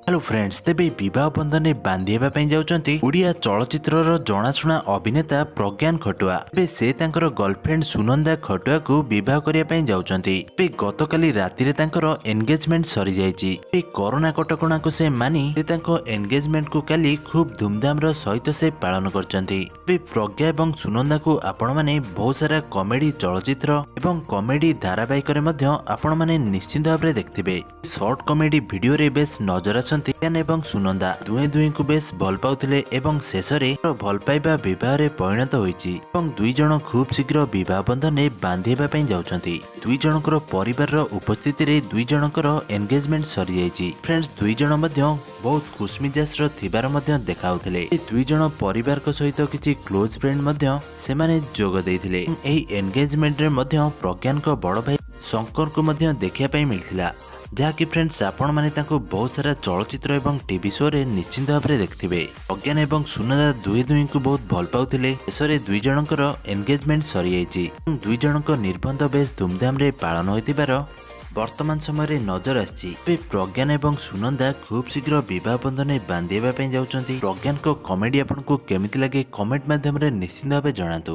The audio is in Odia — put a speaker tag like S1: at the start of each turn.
S1: ହ୍ୟାଲୋ ଫ୍ରେଣ୍ଡସ୍, ତେବେ ବିବାହ ବନ୍ଧନରେ ବାନ୍ଧି ହେବା ପାଇଁ ଯାଉଛନ୍ତି ଓଡ଼ିଆ ଚଳଚ୍ଚିତ୍ରର ଜଣାଶୁଣା ଅଭିନେତା ପ୍ରଜ୍ଞାନ ଖଟୁଆ। ଏବେ ସେ ତାଙ୍କର ଗର୍ଲଫ୍ରେଣ୍ଡ ସୁନନ୍ଦା ଖଟୁଆକୁ ବିବାହ କରିବା ପାଇଁ ଯାଉଛନ୍ତି। ଏବେ ଗତକାଲି ରାତିରେ ତାଙ୍କର ଏନଗେଜମେଣ୍ଟ ସରିଯାଇଛି। ଏବେ କରୋନା କଟକଣାକୁ ସେ ମାନି ସେ ତାଙ୍କ ଏନଗେଜମେଣ୍ଟକୁ କାଲି ଖୁବ୍ ଧୁମଧାମର ସହିତ ସେ ପାଳନ କରିଛନ୍ତି। ଏବେ ପ୍ରଜ୍ଞା ଏବଂ ସୁନନ୍ଦାକୁ ଆପଣମାନେ ବହୁତ ସାରା କମେଡି ଚଳଚ୍ଚିତ୍ର ଏବଂ କମେଡି ଧାରାବାହିକରେ ମଧ୍ୟ ଆପଣମାନେ ନିଶ୍ଚିନ୍ତ ଭାବରେ ଦେଖିଥିବେ। ସର୍ଟ କମେଡି ଭିଡିଓରେ ବେଶ ନଜର ଆସନ୍ତି। ପ୍ରଜ୍ଞାନ ଏବଂ ସୁନନ୍ଦା ଦୁହେଁ ଦୁହିଁଙ୍କୁ ବେଶ ଭଲ ପାଉଥିଲେ ଏବଂ ଶେଷରେ ଭଲ ପାଇବା ବିବାହରେ ପରିଣତ ହୋଇଛି ଏବଂ ଦୁଇ ଜଣ ଖୁବ୍ ଶୀଘ୍ର ବିବାହ ବନ୍ଧନରେ ବାନ୍ଧି ହେବା ପାଇଁ ଯାଉଛନ୍ତି। ଦୁଇ ଜଣଙ୍କର ପରିବାରର ଉପସ୍ଥିତିରେ ଦୁଇ ଜଣଙ୍କର ଏନଗେଜମେଣ୍ଟ ସରିଯାଇଛି। ଫ୍ରେଣ୍ଡସ୍, ଦୁଇ ଜଣ ମଧ୍ୟ ବହୁତ ଖୁସମିଜାଜର ଥିବାର ମଧ୍ୟ ଦେଖାଉଥିଲେ। ଏ ଦୁଇ ଜଣ ପରିବାରଙ୍କ ସହିତ କିଛି କ୍ଲୋଜ ଫ୍ରେଣ୍ଡ ମଧ୍ୟ ସେମାନେ ଯୋଗ ଦେଇଥିଲେ। ଏହି ଏନଗେଜମେଣ୍ଟରେ ମଧ୍ୟ ପ୍ରଜ୍ଞାନଙ୍କ ବଡ଼ ଭାଇ ଶଙ୍କରଙ୍କୁ ମଧ୍ୟ ଦେଖିବା ପାଇଁ ମିଳିଥିଲା, ଯାହାକି ଫ୍ରେଣ୍ଡସ୍ ଆପଣମାନେ ତାଙ୍କୁ ବହୁତ ସାରା ଚଳଚ୍ଚିତ୍ର ଏବଂ ଟିଭି ଶୋରେ ନିଶ୍ଚିନ୍ତ ଭାବରେ ଦେଖିଥିବେ। ପ୍ରଜ୍ଞାନ ଏବଂ ସୁନନ୍ଦା ଦୁହେଁ ଦୁହିଁଙ୍କୁ ବହୁତ ଭଲ ପାଉଥିଲେ। ଶେଷରେ ଦୁଇ ଜଣଙ୍କର ଏନଗେଜମେଣ୍ଟ ସରିଯାଇଛି ଏବଂ ଦୁଇ ଜଣଙ୍କ ନିର୍ବନ୍ଧ ବେଶ ଧୁମଧାମରେ ପାଳନ ହୋଇଥିବାର ବର୍ତ୍ତମାନ ସମୟରେ ନଜର ଆସିଛି। ଏବେ ପ୍ରଜ୍ଞାନ ଏବଂ ସୁନନ୍ଦା ଖୁବ୍ ଶୀଘ୍ର ବିବାହ ବନ୍ଧନରେ ବାନ୍ଧି ହେବା ପାଇଁ ଯାଉଛନ୍ତି। ପ୍ରଜ୍ଞାନଙ୍କ କମେଡି ଆପଣଙ୍କୁ କେମିତି ଲାଗେ, କମେଣ୍ଟ ମାଧ୍ୟମରେ ନିଶ୍ଚିନ୍ତ ଭାବେ ଜଣାନ୍ତୁ।